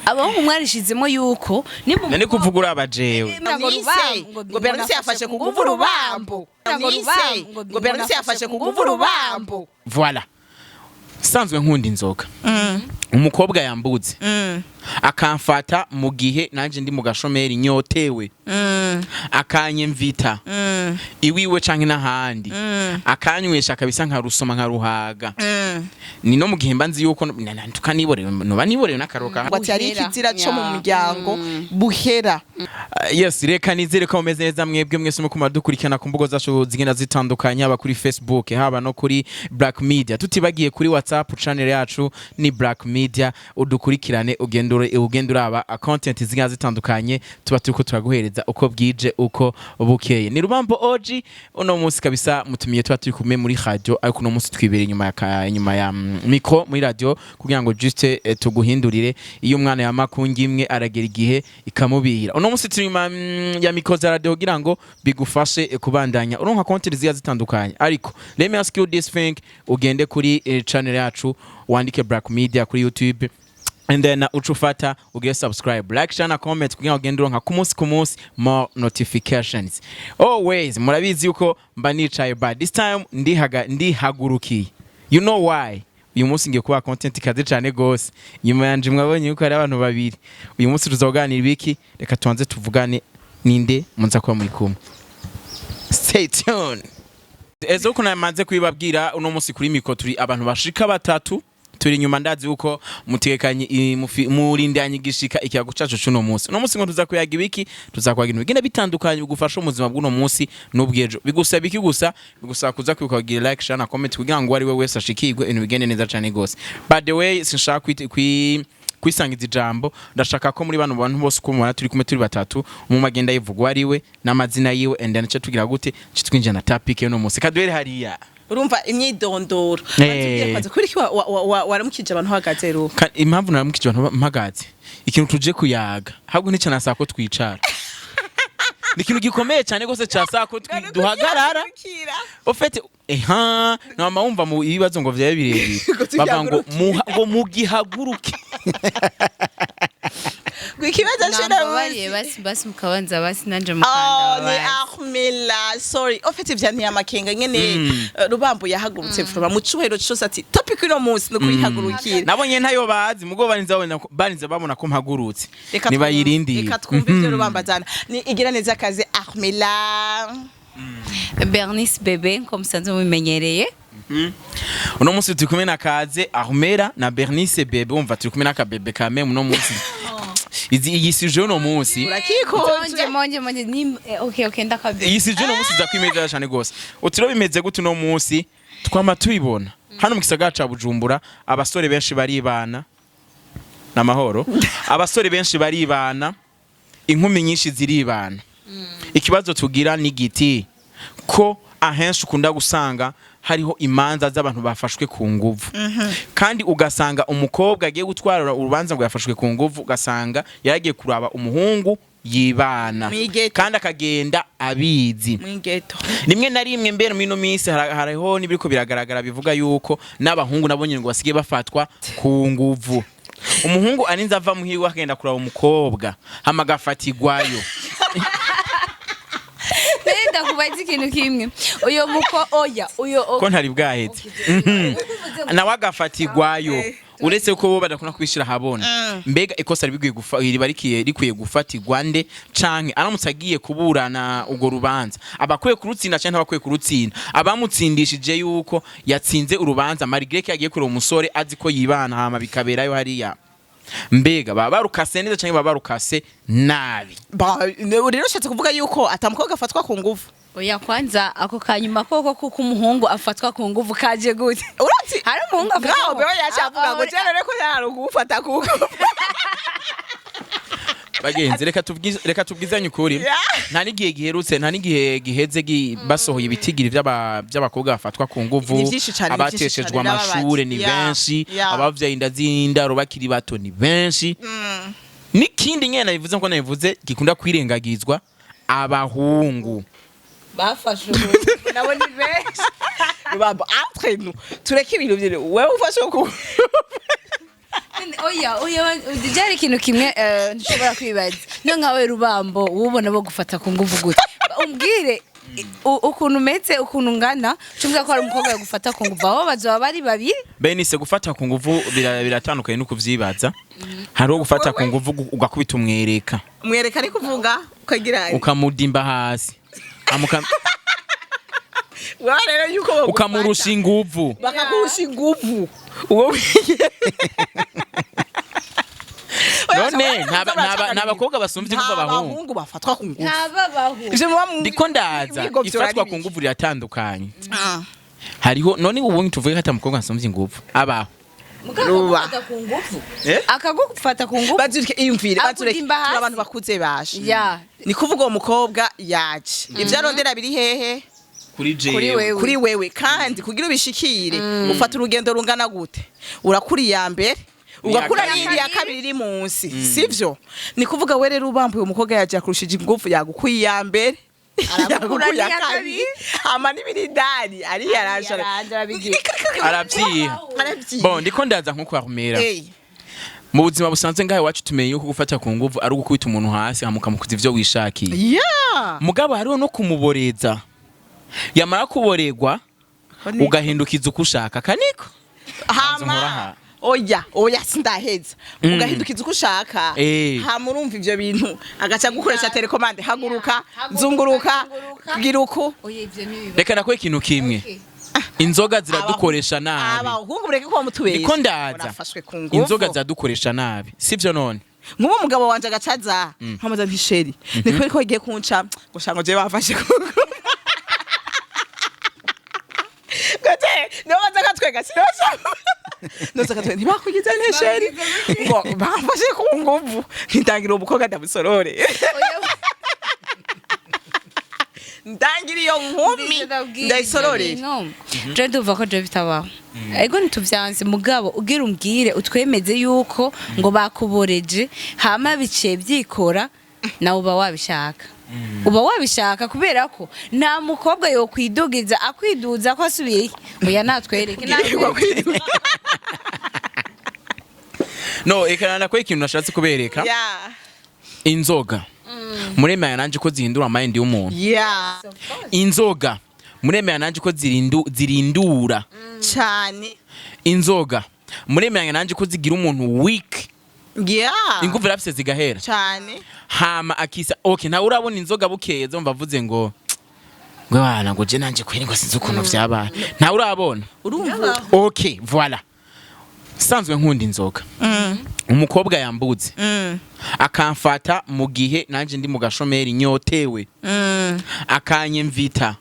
Abahungu mwarishizemo yuko nimba Nani kuvuga uraba jewe? Ngo Bernice, Rubambo, ngo Bernice yafashe ku nguvu Rubambo. Ngo Bernice, Rubambo, ngo Bernice yafashe ku nguvu Rubambo. Voilà, sanzwe nkunda inzoga. Umukobwa yambuze akamfata mu gihe nanje ndi mu gashomeri, nyotewe, akanyemvita iwiwe canke n'ahandi, akanywesha kabisa, nkarusoma, nkaruhaga, ni no mu gihe mba nzi yuko tukaniborewe, noba niborewe n'akaroka. Ngo ati hari Buhera. ikizira co mu muryango buhera. Yes, reka nizere ko mumeze neza mwebwe mwese muko muradukurikirana ku mbuga zacu zigenda zitandukanye, haba kuri Facebook, haba no kuri Black Media, tutibagiye kuri WhatsApp channel yacu ni Black Media. Udukurikirane, ugende uraba content zigenda zitandukanye tuba turiko turaguhereza uko bwije, uko bukeye. Ni Rubambo OG. Uno munsi kabisa mutumiye tuba turi kumwe muri radio, ariko uno munsi twibereye inyuma ya micro muri radio kugira ngo juste tuguhindurire. Iyo umwana yamakungi imwe aragera igihe ikamubihira. Uno munsi turi inyuma ya micro za radio kugira ngo bigufashe kubandanya uronka content ziya zitandukanye. Ariko let me ask you this thing: ugende kuri channel yacu, wandike Black Media kuri YouTube, and then uca ufata ugire subscribe, like, share na comment kugira ngo ugende uronka ku munsi ku munsi more notifications. Always murabizi yuko mba nicaye, but this time ndihagurukiye. You know why? Uyu munsi ngiye kuba content ikaze cyane gose. Nyuma yanje mwabonye yuko hari abantu babiri. Uyu munsi tuzoganira ibiki? Reka tubanze tuvugane ninde muza kuba muri kumwe. Stay tuned. Ezo uko namaze kubibabwira, uno munsi kuri micro turi abantu bashika batatu. Turi inyuma, ndazi yuko mutekanye, murindanye igishika ikiyago cacu cuno munsi. Uno munsi ngo tuza kuyaga ibiki? Tuza kuyaga ibintu bigenda bitandukanye bigufasha mu buzima bw'uno munsi n'ubw'ejo. Bigusaba iki gusa? Bigusaba kuza kwibuka kugira like, share na comment kugira ngo uwo ari we wese ashikirwe, ibintu bigende neza cane gose. By the way, sinshaka kwisangiza ijambo. Ndashaka ko muri bano bantu bose uko mubona turi kumwe, turi batatu, umwe agenda yivuga uwo ari we n'amazina yiwe, and then ce tugira gute? Ce twinjira na topic y'uno munsi. Kaduhere hariya. Urumva imyidondoro. Banza kwanza, kubera iki waramukije abantu uhagaze ruhu? Impamvu naramukije abantu mpagaze, ikintu tuje kuyaga ahubwo nticyo nasaba ko twicara. Ni ikintu gikomeye cyane rwose cyasaba ko duhagarara. Au fait, eha nama wumva mu ibibazo ngo vyaba birebire. Ngo bavuga ngo tugihaguruke. Ngo mugihaguruke. Ngo ikibazo Nambabariye basi, basi mukabanza, basi nanje Oh, ni mukanda. Ahmela, sorry. Au fait, vyanteye amakenga nyene. Rubambo yahagurutse vuba mu cubahiro cose ati topic uno munsi ni ukuyihagurukira. Nabonye ntayo bazi mugo barinze babona ko mpagurutse. Reka nibayirindiye. Reka twumve ivyo Rubambo azana. Ni igira neza kaze, Ahmela. Bernice Bebe, nko musanzwe mubimenyereye. Uno munsi turi kumwe na Kaze Ahmera na Bernice Bebe. Wumva turi kumwe n'akabebe ka meme uno munsi. Izi iyi sujet uno munsi Urakikunze. Monje monje monje ni okay, ndakabe. Iyi sujet uno munsi iza kwimeza cyane gose. Utiro bimeze gute uno munsi? Twama tubibona hano mu gisagara ca Bujumbura, abasore benshi baribana n'amahoro, abasore benshi baribana, inkumi nyinshi ziribana. Ikibazo tugira ni giti ko ahenshi ukunda gusanga hariho imanza z'abantu bafashwe ku nguvu, kandi ugasanga umukobwa agiye gutwara urubanza ngo yafashwe ku nguvu, ugasanga yaragiye kuraba umuhungu yibana Mw'igeto. kandi akagenda abizi. Mw'igeto. Rimwe na rimwe mbere muri ino minsi hariho n'ibiriko biragaragara bivuga yuko n'abahungu nabo nyene ngo basigaye bafatwa ku nguvu. Umuhungu arinze ava muhiwe akagenda kuraba umukobwa, hama agafatirwayo. Ndakubaza ikintu kimwe, uyo muko oya uyo Ko ntari bwaheze. Nawe agafatirwayo, uretse ko bo badakunda kubishira ahabona. Mbega ikosa riba rikwiye gufatirwa nde? Canke aramutse agiye kuburana urwo rubanza, abakwiye kurutsinda canke ntabakwiye kurutsinda? Abamutsindishije yuko yatsinze urubanza malgré ko yagiye kureba umusore azi ko yibana, hama bikaberayo hariya, mbega baba barukase neza canke baba barukase nabi? Rero ushatse kuvuga yuko atamukobwa afatwa ku nguvu? Oya, kwanza ako kanyuma koko kuko umuhungu afatwa ku nguvu kaje gute? Urati Hari umuhungu afatwa ngaho ku- beho yacavuga ngo Ah, ah, jana reko yari kugufata ku nguvu. Bagenzi, reka tubwizanye ukuri. Nta n'igihe giherutse, nta n'igihe giheze basohoye ibitigiri by'abakobwa bafatwa ku nguvu. Ni vyinshi cane, ni vyinshi Abateshejwe cane, birababaje. amashure ni benshi, abavyaye inda z'indaro bakiri bato ni benshi. N'ikindi nyene nabivuze, nkuko nabivuze, gikunda kwirengagizwa, abahungu bafashe ubu nabo ni benshi. Rubambo, entre nous, tureke ibintu vyene wewe ufashe ku Oya, byari ikintu kimwe nshobora kwibaza. No nkawe Rubambo, wubona bo gufata ku nguvu gute? Umbwire ukuntu umeze, ukuntu ungana, cumbwira ko hari umukobwa yagufata ku nguvu, aho bazoba bari babiri. Benise, gufata ku nguvu biratandukanye no kuvyibaza. Hariho gufata ku nguvu ugakubita umwereka. Mwereka ari kuvuga ukagira Ukamudimba hasi. Wewe rero yuko bagufata. Ukamurusha inguvu. Bakakurusha inguvu uwo. None nta bakobwa basumvye inguvu abahungu? Abahungu bafatwa ku nguvu? Ntababaho. Ivyo muba Ndiko ndaza. Ibigo vyora Ifatwa ari ku nguvu riratandukanye. Ah. Hariho none ubundi tuvuge ko ata mukobwa asumbye inguvu abaho? Ruba. Akagufata ku nguvu. Eh? Akagufata ku nguvu. Bazureke, iyumvire, bazureke. Akudimba hasi. Turi abantu bakuze bashe. Ya. Ni kuvuga uwo mukobwa yaje, ivyo arondera biri hehe? Kuri Kuri wewe. Kuri wewe. Kandi kugira ubishikire ufata urugendo rungana gute? Urakura iya mbere, ugakura kabiri. yindi ya kabiri iri munsi, sivyo? Ni kuvuga we rero ubambuye, umukobwa yaje akurushije ingufu, yagukuye iya mbere, Aragukura yagukuye iya n'iya kabiri, hama n'ibiri ari yaraje. Yaranje arabigira. Aravyiha. Aravyiha. Bon, ndiko ndaza nko kwahumera. Eh, Mu buzima busanzwe ngahe iwacu tumenye yuko gufata ku nguvu ari ugukubita umuntu hasi hama ukamukuza ivyo wishakiye. Mugabo hariho no kumuboreza, yamara kuboregwa ugahindukiza uko ushaka kaniko. Hama Nkoraha. Oya, sindaheza. Ugahindukiza uko ushaka. Hama urumva ivyo bintu agaca gukoresha télécommande: haguruka, Haguruka, zunguruka, zunguruka. gira uku. Oya, ivyo ntibibaho. Reka nakwe ikintu kimwe. Okay. Inzoga ziradukoresha nabi. Abahungu mureke kuba mutubesha. Ndiko ndaza. Urafashwe ku ngufu. Inzoga ziradukoresha nabi, sivyo none? Nk'ubu umugabo wanje agacaza nkamuza nti: "Chéri, ni kubera ko bagiye kunca ngo shango je bafashe ku ngufu." Gote nibo baza katwega, sinoza katwega, ntibakugize nte chéri? Ngo bamfashe ku nguvu. Ntitangira umukobwa ndamusorore, ndangira iyo nkumi ndayisororera. No. Je ndumva ko je bitabaho. Ego, ntituvyanse, mugabo ugira umbwire utwemeze yuko ngo bakuboreje hama biciye byikora, nawe uba wabishaka, uba wabishaka, kubera ko nta mukobwa yokwidugiza akwiduza ko asubiye. Oya, natwereke, natwereke. No, reka nakwe ikintu nashatse kubereka. Inzoga muremera nanje ko zihindura mind y'umuntu? Inzoga muremera nanje ko zirindura? Cyane. Inzoga muremera nanje ko zigira umuntu weak? Inguvu irafise zigahera. Cyane. Hama akisa okay, ntawe urabona inzoga bukeye zumva avuze ngo wana ngo je nanje kweri ngo sinzi ukuntu vyabaye? Ntawe urabona? Urumva. Okay, voilà, sanzwe nkunda inzoga, umukobwa yambuze akamfata mu gihe nanje ndi mu gashomeri nyotewe, akanyemvita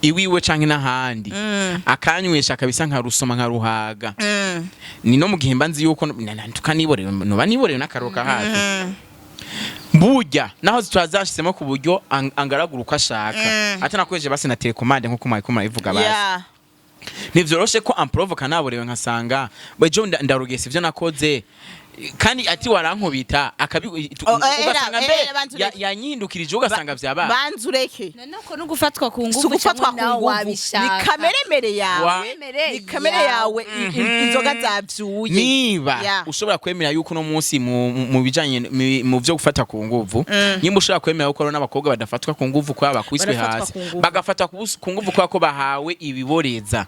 iwiwe canke n'ahandi, akanywesha kabisa nkarusoma nkaruhaga, ni no mu gihe mba nzi yuko tukaniborewe, noba niborewe n'akaruka hafi burya naho zitazashizemo ku buryo angaragura uko ashaka, atanakoresheje basi na télécommande nkuko mwari murabivuga basi. Ntivyoroshe ko amprovoka naborewe nkasanga ejo ndarogesa ivyo nakoze, kandi ati warankubita akabi Oh, ugasanga mbere banza ureke. yanyindukirije ugasanga vyabaye. Banza ureke. None ko no gufatwa ku Si ngufu ugufatwa cyangwa ku nawe nguvu, ni wabishaka? kameremere yawe. Kamere Ni kamere yawe. yawe, inzoga zavyuye. Niba ushobora kwemera yuko uno munsi mu bijanye mu vyo gufata ku nguvu, nimba ushobora kwemera yuko hariho n'abakobwa badafatwa ku nguvu kubera bakubiswe Barafatwa hasi, ku nguvu. bagafatwa ku nguvu kubera ko bahawe ibiboreza,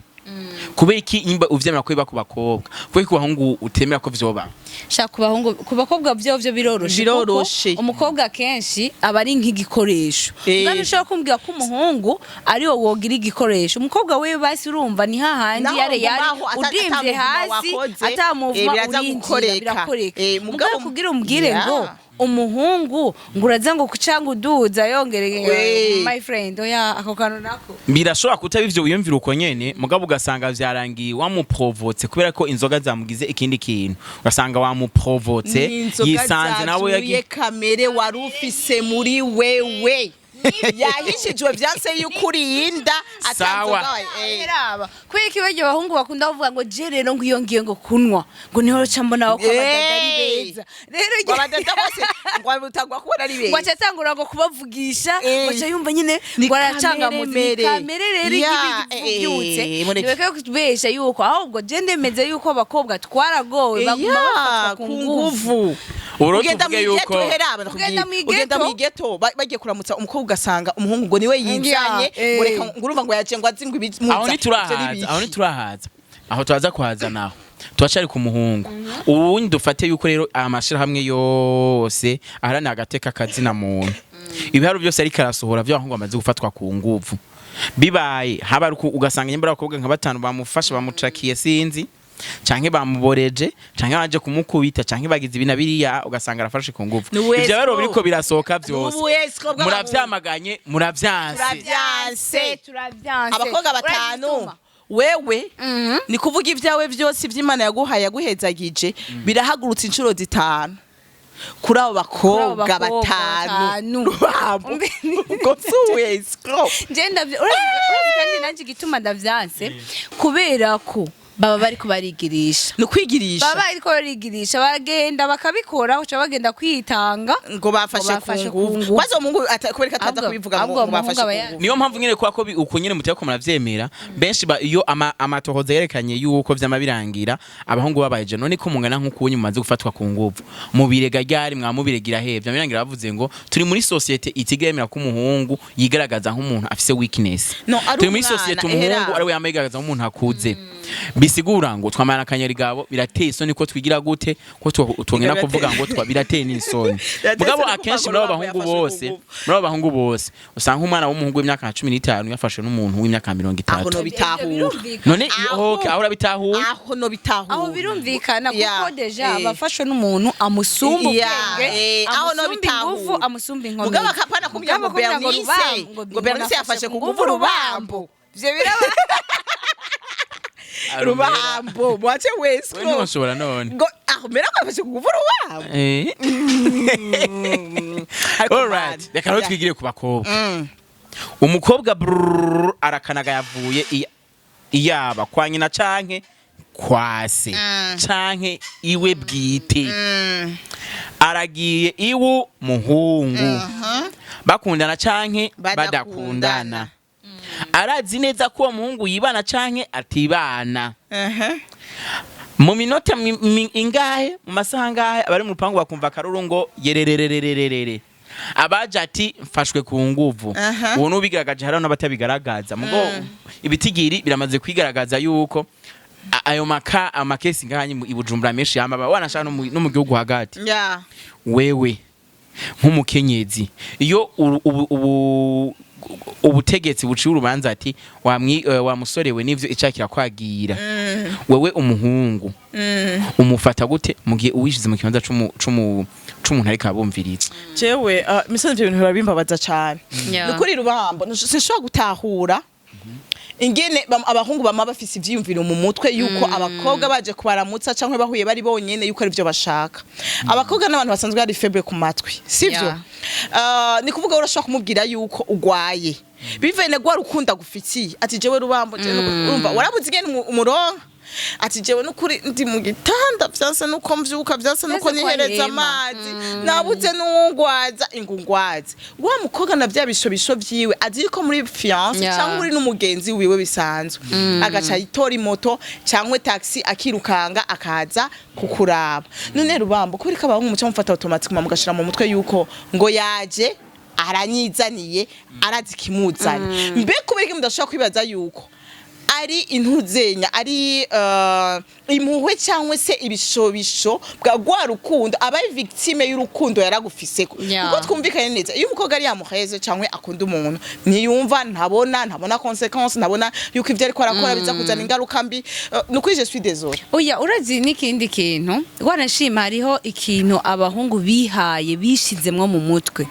kubera iki nimba uvyemera ko biba ku bakobwa, kubera iki ku bahungu utemera ko vyoba? Shaka ku bahungu, ku bakobwa byo biroroshe. Biroroshe. Kuko umukobwa kenshi aba ari nk'igikoresho. Ubwo ushobora kumbwira ko umuhungu ari wo wogira igikoresho, umukobwa wewe basi urumva ni hahandi Naho yare yari ugumaho udimvye ata movement hasi wakoze, atamuvuma biraza urinjira gukoreka. Birakoreka. Mugabo mugabo kugira umbwire ngo umuhungu ngo uraza ngo kucanga uduza yongere, my friend, oya, ako kantu nako. Birashobora kutaba ivyo wiyumvira uko nyene, mugabo ugasanga vyarangiye wamuprovotse kubera ko inzoga zamugize ikindi kintu, ugasanga wamuprovotse Ni inzoga yisanze nawe zavyuye yagiye kamere wari ufise muri wewe. Yahishijwe, vyanse yuko urinda. Sawa. Raba, kubera ko ibyo abahungu bakunda kuvuga ngo je rero ngo iyo ngiye ngo kunywa ngo niho ca mbona ko abadada ari beza rero. Ngo abadada bose ngo butangwa kubona ari ngo beza. aca atangura ngo kubavugisha, Eh. ngo aca yumva nyine Ni ngo aracangamutse. Ni kamere. kamere rero. Ya, Ibyutse mureke. ntibeke kubesha yuko ahubwo je ndemeze yuko abakobwa twaragowe, baguma Ya, bafatwa ku ku nguvu. nguvu. Ubu rero Ugenda tuvuge mu igeto yuko hera Ugenda mu igeto. Ugenda mu igeto, bagiye kuramutsa umukobwa, ugasanga umuhungu ngo niwe yizanye, Yeah, ngo reka, ngo urumva ngo yaje ngo azi ngo ibimuza. Aho ntiturahaza, aho ntiturahaza, aho turaza kuhaza naho turacari ku muhungu. Ubundi dufate yuko rero amashirahamwe yose aharanira agateka kazina muntu, ibiharuro byose ariko arasohora vy'abahungu bamaze gufatwa ku nguvu, bibaye haba ari ugasanga nyambara abakobwa nka batanu bamufashe, bamucakiye, sinzi, canke bamuboreje, canke baje kumukubita, canke bagize ibi na biriya, ugasanga arafashe ku nguvu. Ni ubu Ivyo rero escroc. biriko birasohoka vyose. Ubu escroc bw'abahungu. Muravyamaganye, muravyanse? Turavyanse. Turavyanse. Abakobwa batanu. Urabituma. Wewe Mhm. ni kuvuga ibyawe byose iby'Imana yaguhaye, yaguhezagije, birahagurutse inshuro zitanu kuri abo bakobwa bakobwa batanu. batanu. Babo ubwo si ubu Je urazi kandi nanjye igituma ndavyanse, kubera ko baba bariko barigirisha. Ni ukwigirisha. Baba bariko barigirisha, bagenda bakabikora, uca bagenda kwitanga ngo bafashe ngo bafashe ku nguvu. ku nguvu. Kwanza uwo muhungu kubera ko ataza kubivuga ngo Ahubwo uwo ngo bafashe muhungu aba ku nguvu. Niyo mpamvu nyene kwa ko uko nyene muteye ko muravyemera benshi iyo amatohoza yerekanye yuko vyama birangira abahungu babayeje. None ko mungana nk'uko unyu mumaze gufatwa ku nguvu, mubirega ryari? Mwamubiregira he? Vyama birangira bavuze ngo turi muri société itigemera ko umuhungu yigaragaza nk'umuntu afise weakness. No, ari Turi muri umwana, société umuhungu ehera. ari we yama yigaragaza nk'umuntu akuze, bisigura ngo twamara akanyarigabo. Birateye isoni ko twigira gute ko twongera kuvuga ngo birateye n'isoni. Birateye Mugabo isoni akenshi kuvuga muri abo ngo bahungu yafashwe ku bose, nguvu. muri abo bahungu bose usanga umwana w'umuhungu w'imyaka nka 15 yafashwe n'umuntu w'imyaka mirongo Aho itatu no bitahura. None okay, aho urabitahuye. Aho no bitahura. Aho birumvikana kuko Ya, déjà abafashwe n'umuntu amusumba Ya, ubwenge, aho no amusumba bitahura. ingufu, amusumba inkomezi. Mugabo akapana kumbwira ngo Mugabo kumbwira ngo Bernice, Rubambo, ngo Bernice yafashe ku nguvu Rubambo. Ivyo biraba. Rubambo mwache wese. We ntiwashobora none. Ngo aho mera ko yafashe ku nguvu Rubambo. Ariko Alright, man, reka rero ya. twigire ku bakobwa. Umukobwa brrrr, arakanaga yavuye iyaba kwa nyina canke kwa se canke iwe bwite, aragiye iwu muhungu, bakundana canke Badakundana. badakundana, arazi neza ko uwo muhungu yibana canke atibana. Mu minota ingahe, mu masaha angahe, abari mu rupangu bakumva akaruru ngo yerererererere, abaje ati mfashwe ku nguvu. Uwo nubigaragaje, hariho n'abatabigaragaza, mugo ibitigiri biramaze kwigaragaza yuko ayo maka amakesi ngahanyi i Bujumbura menshi yama wanashaka no mu gihugu hagati. Wewe nk'umukenyezi, iyo ubutegetsi buciye urubanza ati wa musore we nivyo icyaha kirakwagira, wewe umuhungu umufata gute mu gihe uwishize mu kibanza c'umuntu ariko abumviriza? Jewe misozi ivyo bintu birabimbabaza cane. Yeah. Nukuri Rubambo sinshobora gutahura ingene abahungu bama bafise ivyiyumviro mu mutwe yuko abakobwa baje kubaramutsa canke bahuye bari bonyene yuko arivyo bashaka. Abakobwa n'abantu basanzwe bari faible ku matwi, sivyo? Yeah. Ni kuvuga urashobora kumubwira yuko ugwaye bivene gwa rukunda gufitiye, ati jewe Rubambo, jewe urumva warabuze ingene umuronka, ati jewe nukuri ndi mu gitanda, vyanse nuko mvyuka, vyanse nuko Vyanse ko nihereza arema. amazi, nabuze n'uwungwaza, ingungwaze wa mukobwa na vya bishobisho vyiwe azi ko muri fiance cyangwa uri n'umugenzi wiwe bisanzwe, agaca yitora imoto cyangwa taxi akirukanga akaza kukuraba. None Rubambo, kubera ko abahungu muca mufata automatiquement mugashira mu mutwe yuko ngo yaje aranyizaniye, arazi ikimuzanye, mbe kubera ko mudashobora kwibaza yuko ari intuzenya, ari impuhwe cyangwa se ibishobisho bwa rwa rukundo, aba ari victime y'urukundo yaragufiseko? Kuko twumvikanye neza, iyo umukobwa ari yamuheze cyangwa akunda umuntu, ntiyumva, ntabona conséquence, ntabona yuko ivyo ariko arakora biza kuzana ingaruka mbi. Nukuri je suis désolée. Oya, urazi n'ikindi kintu wanashima, hariho ikintu abahungu bihaye, bishizemwo mu mutwe.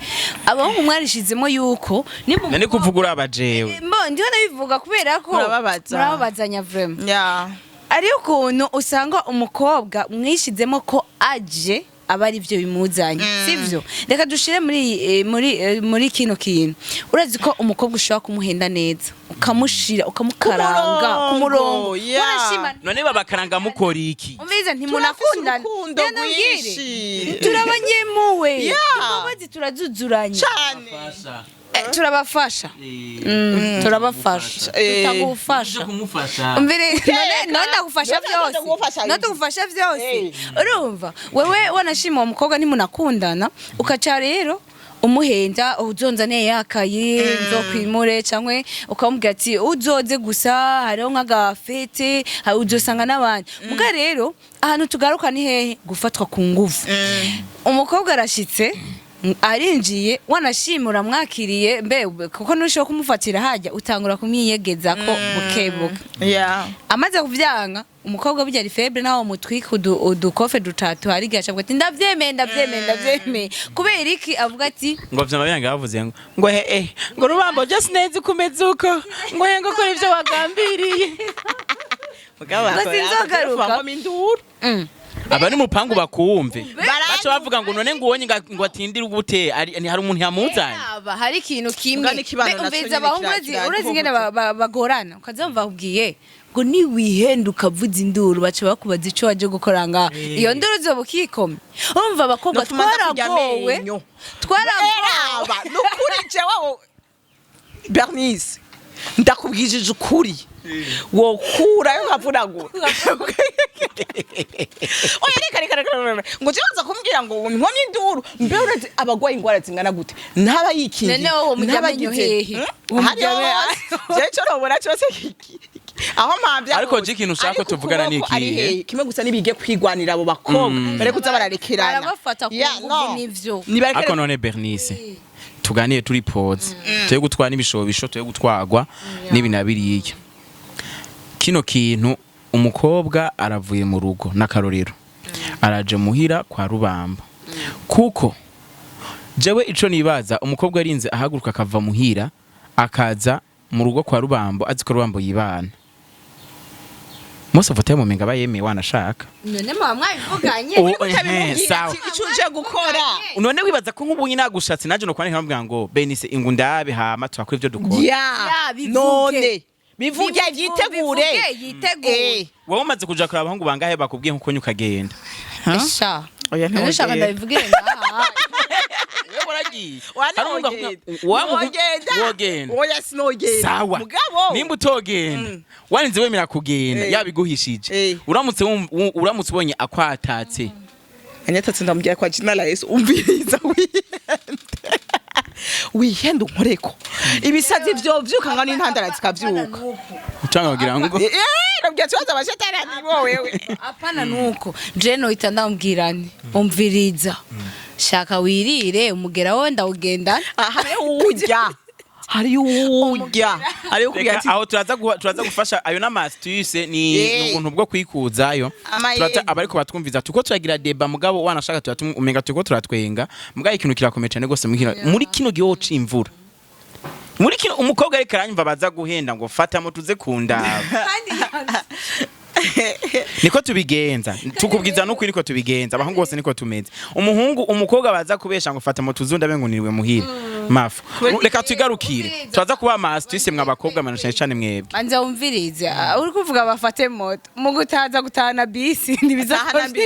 Abahungu mwarishizemo yuko nimba None kuvuga uraba jewe? Mbo ndiho ndabivuga kubera ko Murababaza. murababazanya vraiment. Yeah. Ariyo ukuntu usanga umukobwa mwishizemo ko aje Aba ari byo bimuzanye, sivyo? Reka dushire muri kino kintu. Urazi ko umukobwa ushobora kumuhenda neza, ukamushira, ukamukaranga ku murongo. Warashima. None babakaranga mukora iki? Umviza, ntimunakundana. Urukundo Rero ndabwire, rwinshi. turabanyemuwe. Imbabazi turazuzuranye. Cyane. Turabafasha. Turabafasha. Tutagufasha. Kumufasha. Umvire, none ndagufasha None byose. ndagufasha. None ndagufasha byose. Urumva wewe wanashima uwo mukobwa, ntimunakundana, ukaca rero umuhenda: uzonzane yakaye nzokwimure, cyangwa ukamubwira ati uzoze gusa hariho nk'agafete, uzosanga n'abandi. Muga rero ahantu tugaruka ni hehe? Gufatwa ku nguvu. Umukobwa arashitse, arinjiye, wanashima uramwakiriye, mbe kuko ntushobora kumufatira hajya, utangura kumwiyegeza ko buke buke. Amaze kuvyanga, umukobwa burya ari faible, naho mutwika udukofe dutatu, hari igihe acavuga ati ndavyemeye, ndavyemeye, ndavyemeye. Kubera iki? Avuga ati Ngo vyama byanga, bavuze ngo he ngo Rubambo just neza ukumeze uko, ngo he ngo kora ivyo wagambiriye. Mugabo Ngo sinzogaruka. bavamo induru. Aba ni mupangu bakumve. Baranyumva. Baca bavuga ngo none ngo ubonye ngo atindire gute, ari hari umuntu yamuzanye. Aba hari ikintu kimwe. Muga n'ikibano Mbe naco umviriza, nyene abahungu urazi ingene bagorana, ukaza wumva bakubwiye ngo niwihenda ukavuza induru, baca bakubaza ico waje gukora ngaha. Iyo nduru uzoba ukikome. Urumva abakobwa Notuma nza kurya twaragowe. amenyo. Twaragowe. Eraba nukuri, jewe Bernice ndakubwijije ukuri, wokurayo nkavunagura. Oya, reka reka reka reka, ngo jewe uza kumbwira ngo nkomye induru? Mbe urazi abagwaye ingwara zingana gute? Ntaba yikingiye. None wowe mujya amenyo hehe? Uwo Hariho mujya hose. Jewe ico nobona cose aho mpamvya Ariko hose. je ikintu ushaka ko Ariko tuvugana ni ukuboko ari ikihe? hehe? Kimwe gusa, nibige kwigwanira abo bakobwa bare kuza bararekerana. Barabafata ku Yeah, nguvu. no. Nivyo. Nibarekere. Ariko none Bernice, tuganiye turi pause, tuye gutwara n'ibishobisho, tuye gutwagwa n'ibi na biriya. Kino kintu, umukobwa aravuye mu rugo n'akarorero, araje muhira kwa Rubamba, kuko jewe ico nibaza, umukobwa arinze ahaguruka akava muhira akaza mu rugo kwa Rubambo, azi ko Rubambo yibana, mose afata mumenga aba yemeye wanashaka. None muba mwabivuganye. Oh, Utabimubwira sawa. ati ico uje gukora. None wibaza ko nk'ubu nyine nagushatse naje no kwandika nkamubwira ngo Benise ingu ndabe, hama twakora ivyo dukora? Ya. Ya, bivuge. None bivuge, yitegure. Bivuge, yitegure. Wowe umaze kuja kuraba abahungu bangahe bakubwiye nkuko ukagenda? Sha. Oya, None ushaka ntiwogenda. ndabivugire ngaha? Wewe waragiye. Wana Hari umuhungu wogenda. Wogenda. Wogenda. Oya, sinogenda. Sawa. Mugabo nimba utogenda, warinze wemera kugenda, yabiguhishije, uramutse ubonye akwatatse? Anyatatse, ndamubwira kwa jina la Yesu, umviriza, wihende, wihende unkoreko ibisazi vyovyuka nga n'intandara zikavyuka. Cyangwa kugira ngo Ndabwira tubaza abashetani ni wowe. Apana, nuko je nohita ndamubwira nti umviriza, shaka wirire umugera wowe ndawugendana. Hariyo uwurya, hariyo uwurya, hariyo ukubwira Reka, ati aho turaza gufasha ayo n'ama astuce ni ubuntu bwo kwikuzayo. Amayeri. Turaza abariko batwumviza, tuko turagira débat, mugabo wanashaka turatuma umenga tuko turatwenga, mugabo ikintu kirakomeye cyane gose muri kino gihe c'imvura, muri kino umukobwa ariko aranyumva, baza guhenda ngo fatamo tuze kundaba, niko tubigenza. Tukubwiza nuko niko tubigenza, abahungu bose niko tumeze. Umuhungu, umukobwa baza kubesha ngo fata moto uze ngo niriwe muhira mafu. Reka twigarukire, turaza kuba ama astuce mwa bakobwa mwana, cyane cyane mwebwe. Banza wumvirize. Uri kuvuga bafate moto, mu gutaza gutahana bisi ntibiza. Tahana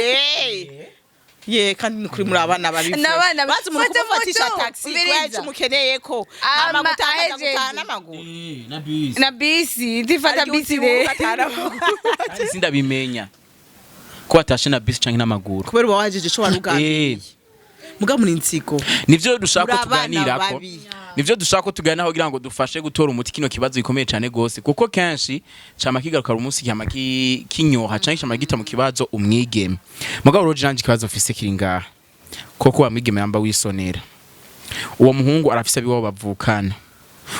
ye, kandi ni kuri muri abana babi. N'abana bazi umuntu fata kumufatisha moto, taxi umviriza. kubera icyo umukeneye ko Ama ama gutakaza ahejeje. gutaha n'amaguru. Na bisi. Na bisi ndifata. Ariko Bisi utibuka rero ataha n'amaguru. Kandi sindabimenya ko watashe na bisi canke n'amaguru. Kubera uba wajeje ico wari ugambiriye. Muga muri nzigo. Nivyo dushaka ko Muri abana tuganirako. babi. Nivyo dushaka ko tuganiraho kugira ngo dufashe gutora umuti kino kibazo gikomeye cyane gose, kuko kenshi cama kigaruka umunsi cyama kinyoha canke cama gita mu kibazo umwigeme. Mugabo rero janje ikibazo mfise kiri ngaha: koko wa mwigeme yamba wisonera, uwo muhungu arafise abiwabo bavukana.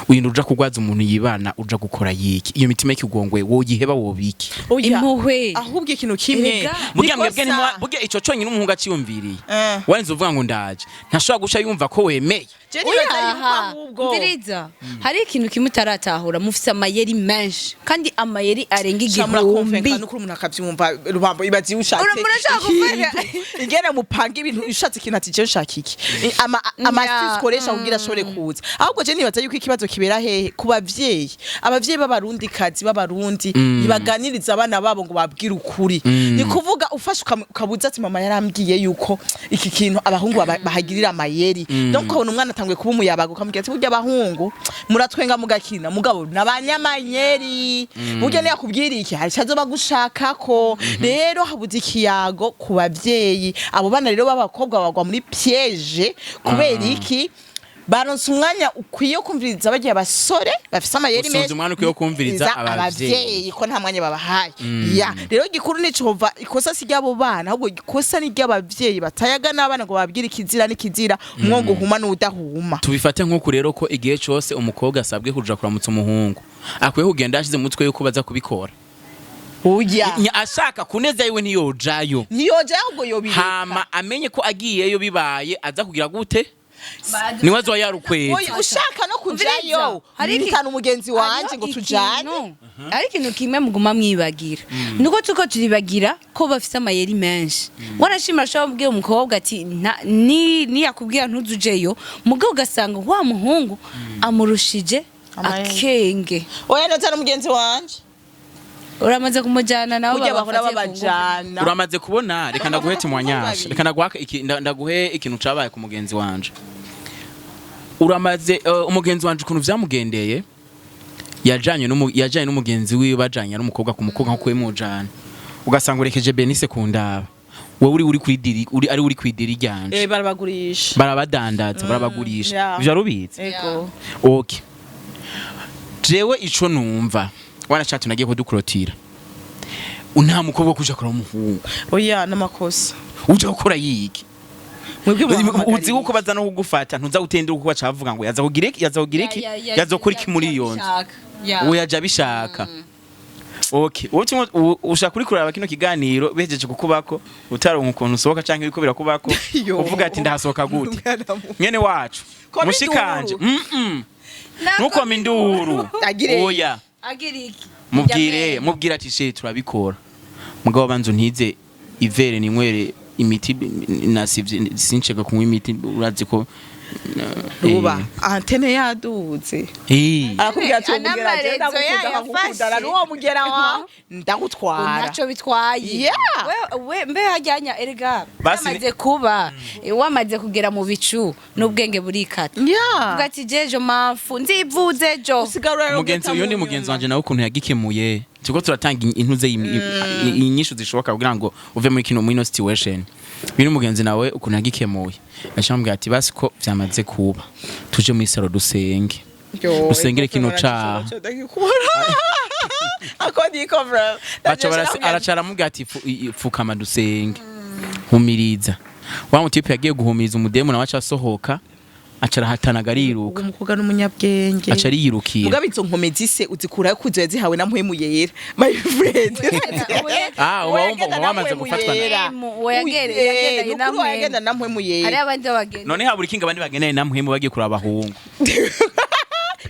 Urinda uja kugwaza umuntu yibana, uja gukora yiki? Iyo mitima y'ikigongwe woyiheba, wobiki? Oya. Impuhwe. Ahubwo ikintu kimwe. Erega. Burya mwebwe Nikosa. Burya ico conyine umuhungu aciyumviriye, Eh. warinze uvuga ngo ndaje, ntashobora guca yumva ko wemeye. Je nibaza yuko Oyaha, ahubwo mviriza, hari ikintu kimwe utaratahura: mufise amayeri menshi, kandi amayeri arenga 1000. 1000. Nukuri umuntu akavyumva, Rubambo, ibazi ushatse Murashaka kuvuga? Ingene mupanga ibintu, ushatse ikintu ati je nshaka iki, ama astuce ukoresha kugira ashobore kuza. Ahubwo je nibaza yuko ikibazo kibera hehe? Ku bavyeyi. Abavyeyi b'abarundi kazi, b'abarundi, ntibaganiriza abana babo ngo babwire ukuri. Ni kuvuga ufashe ukabuza ati mama yarambwiye yuko iki kintu abahungu bahagirira amayeri. Donc ukabona umwana atanguye kuba umuyabaga, ukamubwira ati burya abahungu muratwenga mugakina, mugabo n'abanyamanyeri, burya niyakubwira iki hari ico azoba agushakako. Rero habuze ikiyago ku bavyeyi. Abo bana rero b'abakobwa bagwa muri piège kubera iki? Baronse umwanya ukwiye wo kumviriza bagiye abasore bafise amayeri Usunze menshi. umwanya ukwiye wo kumviriza abavyeyi. Abavyeyi ko nta mwanya babahaye. Ya rero igikuru nico, ikosa si ry'abo bana, ahubwo ikosa ni ry'abavyeyi batayaga n'abana ngo bababwire ikizira n'ikizira, umwongo uhuma n'udahuma. Tubifate nk'uku rero, ko igihe cose umukobwa asabwe kuja kuramutsa umuhungu, akwiye kugenda yashize mu mutwe yuko baza kubikora. Oya. Ashaka kuneza yiwe ntiyojayo. Ntiyoja, ahubwo yobireka. Hama amenye ko agiyeyo bibaye aza kugira gute, niwe azoba yarukweza. Oya, ushaka no kujayo, nitana umugenzi wanje ngo tujane. Hari ikintu kimwe muguma mwibagira, nuko tuko turibagira ko bafise amayeri menshi. Warashima ashobora kubwira umukobwa ati niyakubwira ntuzujeyo, mugabo ugasanga wa muhungu amurushije Amayeri. akenge. Oya, notana umugenzi wanje. Uramaze kumujyana nawe. Burya bahora babafatiye ku ngufu. babajana. Uramaze kubona, reka ndaguhe timwanyasha. Babiri. Reka ndaguhe ndaguhe ikintu cabaye ku mugenzi wanje. Uramaze umugenzi wanje ukuntu vyamugendeye, yajanye n'umugenzi wiwe, bajanye ari umukobwa ku mukobwa nko kwimujana, ugasanga urekeje Benise kundaba, wowe uri kuri diri, uri ari uri kwidiri ryanje. Eh, barabagurisha. Barabadandaza, barabagurisha. Ivyo warubizi? Ego. Okay, jewe ico numva wanashatse nagiye kudukurotira, nta mukobwa kuja kora umuhungu. Oya, n'amakosa. Uja gukora yiki? Mwebwe mubahamagariye. Uzi uko baza no kugufata, ntuza gutendera uko bacavuga ngo yaza kugira iki, yaza kugira iki, yaza gukora iki muri iyo nzu. Uwo yaje abishaka. Okay, wowe kimwe ushaka kuri kuraba kino kiganiro bejeje kukubako, utaronka ukuntu usohoka canke biriko birakubako, Yo. uvuga ati ndahasohoka gute? Umwana muto. Mwene wacu, Koma mushikanje, induru. Ntukome induru. Agire. Oya. Agira iki? Mubwire, mubwire ati she turabikora, mugabo banza untize ivere ninywere imiti, nasivye sinshaka kunywa imiti, urazi ko Ruba antene yaduze. Arakubwira ati uwo mugera je Anamarezo ndagukunda, yayo nkagukunda afashe. n'uwo mugera wawe ndagutwara. Ntacyo bitwaye. We mbe hajyanya erega wamaze kuba, wamaze kugera mu bicu n'ubwenge burikata. Uvuga ati jejo mpamvu nzivuze ejo. Usigara Umugenzi uyu ni mugenzi wanje nawe ukuntu yagikemuye, turiko turatanga intuze inyishu zishoboka kugira ngo uve muri kino, muri ino situation. Uyu ni mugenzi nawe ukuntu yagikemuye, yacambwira ati basi ko vyamaze kuba, tuje muri salon dusenge, dusengere kino caha. Ako niko bro. Baca araca aramubwira ati "Pfukama dusenge, humiriza." Wa mutipe yagiye guhumiriza umudemu, nawe aca asohoka, aca arahatanaga ariruka. Umukobwa n'umunyabwenge. Aca ariyirukira. Mugabo izo nkomezi se uzikurayo kuzo zihawe na Mpwemu Yera, my friend? Ah, uba wumva uba wamaze gufatwa Mpwemu, uwo yagendanye na Mpwemu. Wagenda na Mpwemu Hari Yera. abandi bagenda. None habura ikinga abandi bagendanye na Mpwemu bagiye kuraba abahungu?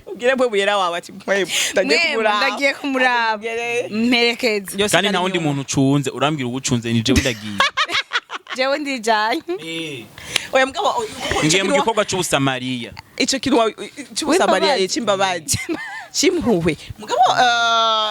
Ubwire Mpwemu Yera wawe ati Mpwemu, ndagiye Mpwemu, kumuraba. ndagiye kumuraba. Mperekeze. Yose Kandi nta wundi inyuma. muntu ucunze, urambwira uwucunze ni jewe, ndagiye. Jewe ndijanye. Oya mugabo, Ngiye mu gikorwa c'ubusamariya. Ico kintu c'ubusamariya. W'imbabazi. C'imbabazi, c'impuhwe. Mugabo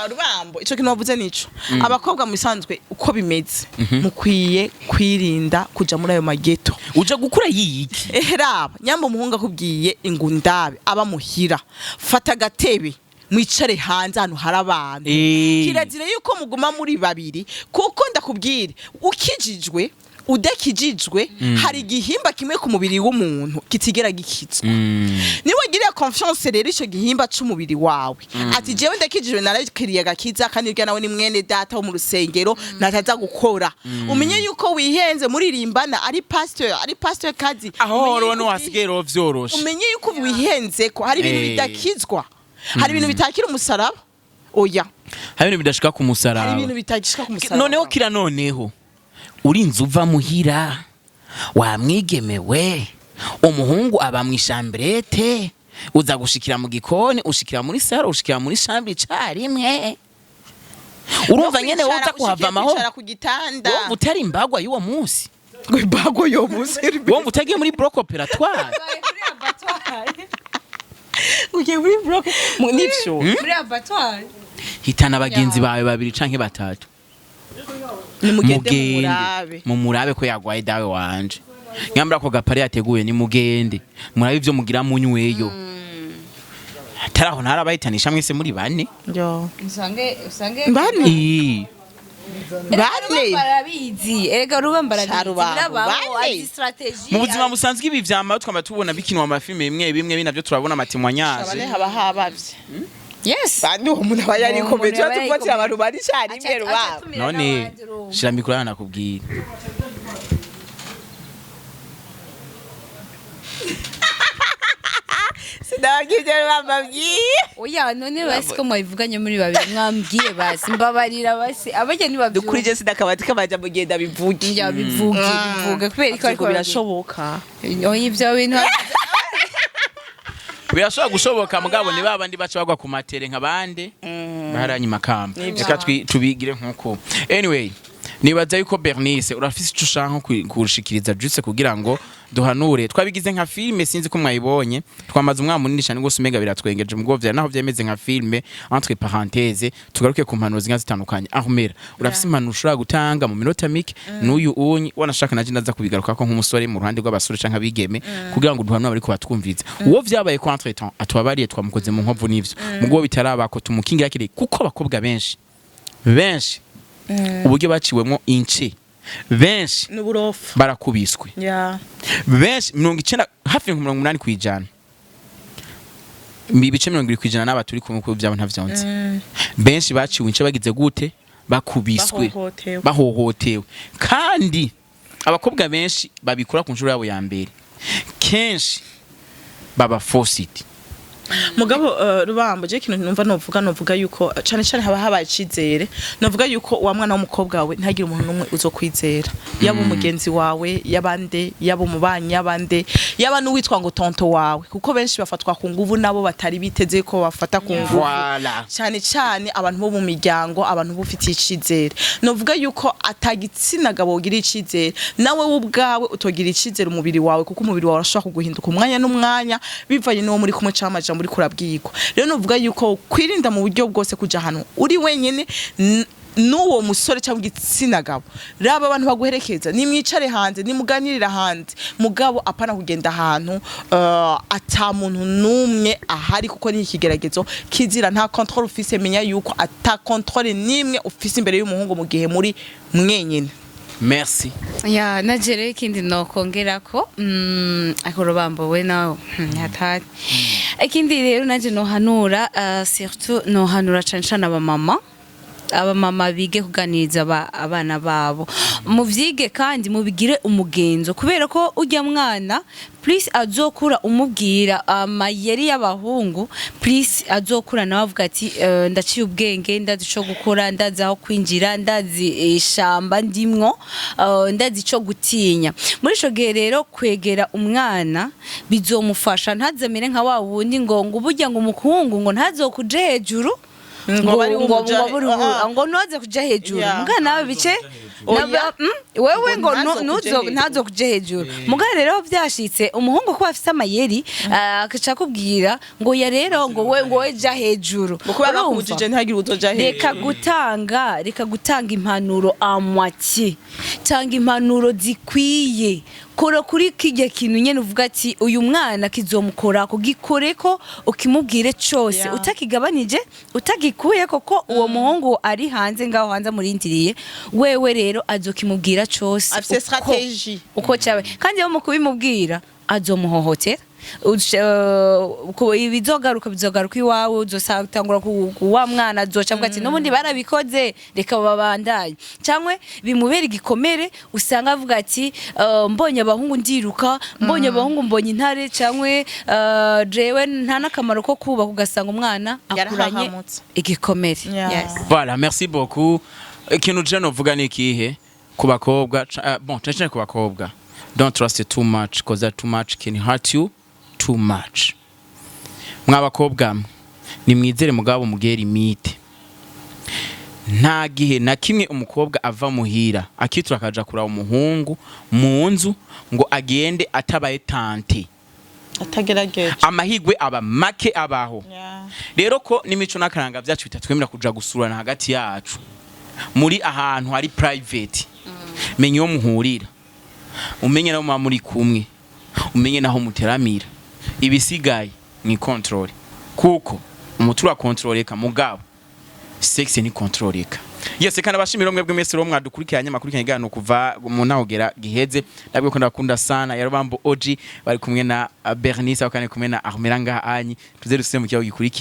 Rubambo, ico kintu wavuze nico. Abakobwa mu bisanzwe uko bimeze, mukwiye kwirinda kuja muri ayo mageto. Uja gukura yiki? Ehe, raba nyamba umuhungu akubwiye ingundabe aba muhira, fata agatebe mwicare hanze ahantu hari abantu. Kirazira yuko muguma muri babiri, kuko ndakubwire ukijijwe. Udakijijwe, hari igihimba kimwe ku mubiri w'umuntu kitigera gikizwa. Niba wagiriye confiance rero ico gihimba c'umubiri wawe, ati jewe ndakijijwe, narakiriye agakiza, kandi urya nawe ni mwene data wo mu rusengero, nataza gukora, umenye yuko wihenze. Muririmbana, ari pasteur, ari pasteur kazi. Aho Umenye horo yuko no hasigaye rero vyoroshe. Umenye yuko wihenze, ko hari ibintu bidakizwa, hari ibintu bitakira umusaraba, oya. Hari ibintu bidashika ku Hari musaraba. ibintu bitagishika ku musaraba. Noneho kira, noneho urinze uva muhira wamwigemewe, umuhungu aba mu i chambrette, uza gushikira mu gikoni, ushikira muri salon, ushikira muri chambre icarimwe, urumva nyene wowe uza kuhava amahoro. Kwicara ku gitanda. Wumva utari imbagwa y'uwo munsi. Ngo imbago yo munsi. Wumva utagiye muri bloc opératoire. Ugiye muri bloc nivyo. Muri abattoir. Hitana bagenzi bawe babiri canke batatu. Nimugende mumurabe. Mumurabe ko yagwaye dawe wanje. Nyambura ko gapari yateguye, nimugende murabe ivyo mugira munyweyo. Ataraho ntarabahitanisha mwese muri bane. Yo. Usange Bane. Ii. Bane. Barabizi erega, rubamba barabizi. Sharubango, Birabaho, bane. azi stratégie. Mu buzima busanzwe ibi vyama twama tubona bikinwa amafilme bimwe bimwe, binavyo turabona Bane. ama témoignages. Haba habavye. Yes. Bandi, uwo muntu aba yarikomeje. Uwo muntu aba Tuvuga abantu bari carimwe, rubamba. None shira micro hano nakubwira. Sinababwiye ibyo bambabwiye. Oya, none basi ko mwabivuganye muri babiri, mwambwiye basi, mbabarira basi, abajya ntibabyumva. Dukurije sinakabati kamaja mugenda bivuge. Ya, bivuge, bivuge kubera ko ariko Birashoboka. Oya, ibyo bintu Birashobora gushoboka, mugabo ni babandi baca bagwa ku matere nka bande baharanye makamba. Reka tubigire nkuko. Anyway, nibaza yuko Bernice urafise ico ushaka nko kurushikiriza juste kugira ngo duhanure. Twabigize nka filme, sinzi ko mwayibonye. Twamaze umwaka munini cyane rwose, umenga biratwengeje mubwo vya naho vyemeze nka filme. Entre parenthèses, tugaruke ku mpanuro zinga zitandukanye. Ahumera urafise impanuro ushobora gutanga mu minota mike n'uyu unyi wanashaka, naje ndaza kubigaruka ko nk'umusore mu ruhande rw'abasore canke abigeme, kugira ngo duhanure abariko batwumviza. Uwo vyabaye ko entre temps atubabariye, twamukoze mu nkovu n'ivyo, mugabo bitarabako tumukingira kire, kuko abakobwa benshi benshi uburyo baciwemo ince, benshi N'uburofu. barakubiswe. Ya. Benshi, 90, hafi nka 80%, ibice 70% n'aba turi kumwe kuko byabo ntavyonse, benshi baciwe ince bagize gute? Bakubiswe. Bahohotewe. Bahohotewe. Kandi abakobwa benshi babikora ku nshuro yabo ya mbere, kenshi baba forced. Mugabo rubambo, je ikintu numva novuga yuko cane cane haba habaye icizere. Novuga yuko wa mwana w'umukobwa wawe ntagire umuntu n'umwe uzokwizera, yaba umugenzi wawe, yabande, yaba umubanyi, yabande, yaba n'uwitwa ngo tonto wawe, kuko benshi bafatwa ku nguvu nabo batari biteze ko bafata ku nguvu. Voilà. Cyane cyane abantu bo mu miryango, abantu bufitiye icizere. Novuga yuko atagitsina gabo ugira icizere, nawe we ubwawe utogira icizere umubiri wawe, kuko umubiri wawe urashobora kuguhinduka umwanya n'umwanya bivanye n'uwo muri kumwe cyangwa amajambo uriko urabwirwa. Rero novuga yuko kwirinda mu buryo bwose kuja ahantu uri wenyene n'uwo musore cyangwa igitsina gabo. Raba abantu baguherekeza, nimwicare hanze, nimuganirira hanze, mugabo apana kugenda ahantu ata muntu n'umwe ahari, kuko ni ikigeragezo kizira. Nta contrôle ufise. Menya yuko ata contrôle n'imwe ufise imbere y'umuhungu mu gihe muri mwenyine. Merci. Ya, naje rero ikindi nokongerako, ako rubambo we nawe hatari. Ikindi rero naje nohanura, surtout nohanura cane cane abamama. Abamama bige kuganiriza abana babo, muvyige kandi mubigire umugenzo, kubera ko ujya mwana plus azokura umubwira amayeri y'abahungu, plus azokura nawe avuga ati ndaciye ubwenge, ndazi ico gukora, ndazi aho kwinjira, ndazi ishamba ndimwo, ndazi ico gutinya. Muri ico gihe rero kwegera umwana bizomufasha ntazemere nka wa wundi ngo burya ngo umukungu ngo ntazokuje hejuru. Ngo bari ngo umuja- ngo buri Ah. ngo ntuze kuja hejuru. Yeah. Muga nawe bice Oya. Wewe ngo Ngo ntazo kuja hejuru. Ntazo kuja hejuru. Muga rero vyashitse umuhungu kuba afise amayeri, akaca akubwira ngo ya rero ngo we ja hejuru. Ngo kubera Urumva? bakubujije ntihagire uzoja hejuru. Reka gutanga impanuro à moitié, tanga impanuro zikwiye. Kora kuri kijya kintu nyene uvuga ati uyu mwana kizomukora, kugikoreko, ukimubwire cose, utakigabanije, utagikuye, koko uwo muhungu ari hanze ngaho hanze amurindiriye wewe, rero azokimubwira cose Afise stratégie. Uko cyawe. Kandi iyo mu kubimubwira azomuhohotera, ibizogaruka bizogaruka iwawe, uzosatangura ku wa mwana azoca avuga ati n'ubundi barabikoze, reka babandanye, cyangwa bimubera igikomere, usanga avuga ati mbonye abahungu ndiruka, mbonye abahungu mbonye intare, cyangwa jewe nta n'akamaro ko kubaka, ugasanga umwana akuranye Yarahahamutse. igikomere. Yes. Voilà, merci beaucoup. Ikintu je novuga ni ikihe ku bakobwa, bon, cyane cyane ku bakobwa: don't trust too much, cause that too much can hurt you too much. Mwa bakobwa mwe, nimwizere mugabo mugere limite. Nta gihe na kimwe umukobwa ava muhira akitura akaja kuraba umuhungu mu nzu ngo agende atabaye tenté. Atagerageje. Amahigwe aba make abaho. Rero ko n'imico n'akaranga byacu bitatwemera kuja gusurana hagati yacu muri ahantu hari private, menya iyo muhurira, umenye naho muba muri kumwe, umenye naho muteramira, ibisigaye ni contrôle, kuko umutura contrôleka, mugabo sexe ni contrôleka. Yes, kandi abashimira mwebwe mwese rero mwadukurikiranye, amakurikiranye iganiro kuva mu ntahogera giheze. Ndabwo ko ndakunda sana Yarobambo OG, bari kumwe na Bernice, aho kandi kumwe na Armela ngaha anyi. Tuze dusubire mu kiyago gikurikira.